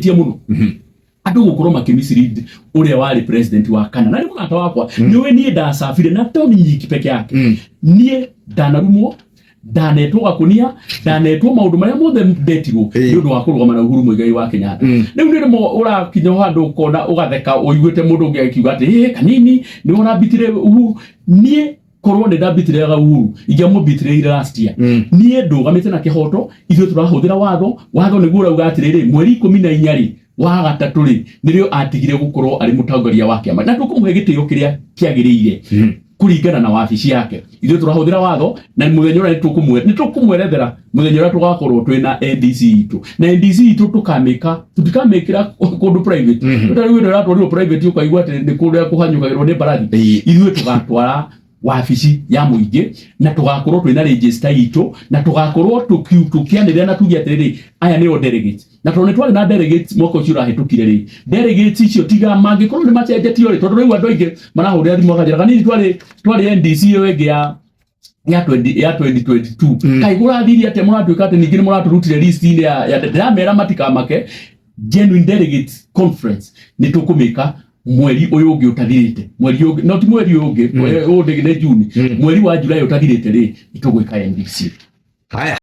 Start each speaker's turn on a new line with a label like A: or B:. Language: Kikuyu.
A: mahĩtia mũno andũ gũkorwo makĩmislead ũrĩa warĩ president wa kana na nĩ mũrata wakwa. Nĩ ũĩ niĩ ndacabire na to ni nyiki peke yake. Niĩ ndanarumwo, ndanetwo gakunia, ndanetwo maũndũ marĩa mothe ndetirwo nĩ ũndũ wa kũrũgama na Uhuru Muigai wa Kenyatta. Rĩu nĩ rĩmwe ũrakinya handũ ũkona ũgatheka ũiguĩte mũndũ ũngĩ akiuga atĩ ĩ kanini nĩ ũrambitire Uhuru. Niĩ korwo nĩ ndambitire Uhuru, ingĩamũbitireire last year. Niĩ ndũgamĩte na kĩhoto. Ithuĩ tũrahũthĩra watho. Watho nĩguo ũrauga atĩrĩrĩ, mweri 14 rĩ wa gatatũ rĩ, nĩrĩo atigire gũkorwo arĩ mũtongoria wa kĩama, na tũkũmũhe gĩtĩo kĩrĩa kĩagĩrĩire kũringana na wabici yake. Ithuĩ tũrahũthĩra watho na mũthenya ũrĩa nĩ tũkũmwerethera mũthenya ũrĩa tũgakorwo twĩ na NDC itũ, na NDC itũ tũkamĩka, tũtikamĩkĩra kũndũ private. Ta rĩu ĩno ĩratwarirwo private, ũkaigua atĩ nĩ kũrĩa kũhanyũkagĩrwo nĩ mbarathi. Ithuĩ tũgatwara wabici ya mũingĩ na tũgakorwo twĩna register itũ na tũgakorwo tũkĩanĩrĩra na tuge atĩrĩrĩ, aya nĩo delegates. Na tondũ nĩ twarĩ na delegates mwaka ũcio ũrahĩtũkire rĩ, delegates icio tiga mangĩkorwo nĩ macenjetio rĩ, tondũ rĩu andũ aingĩ marahũrĩra thimũ makanjĩra, "Kanini, twarĩ NDC ĩyo ĩngĩ ya 20 ya 2022, kaĩ kũrathirie atĩa? Mũratuĩka atĩ ningĩ nĩ mũratũrutire list-inĩ ya Ndĩramera matikamake. Genuine delegates conference nĩ tũkũmĩka mweri ũyũ ũngĩ ũtathirĩte, mweri ũngĩ, no ti mweri ũyũ ũngĩ, ũyũ nĩ Juni, mweri wa July ũtathirĩte rĩ, nĩ tũgwĩka NDC.
B: Haya.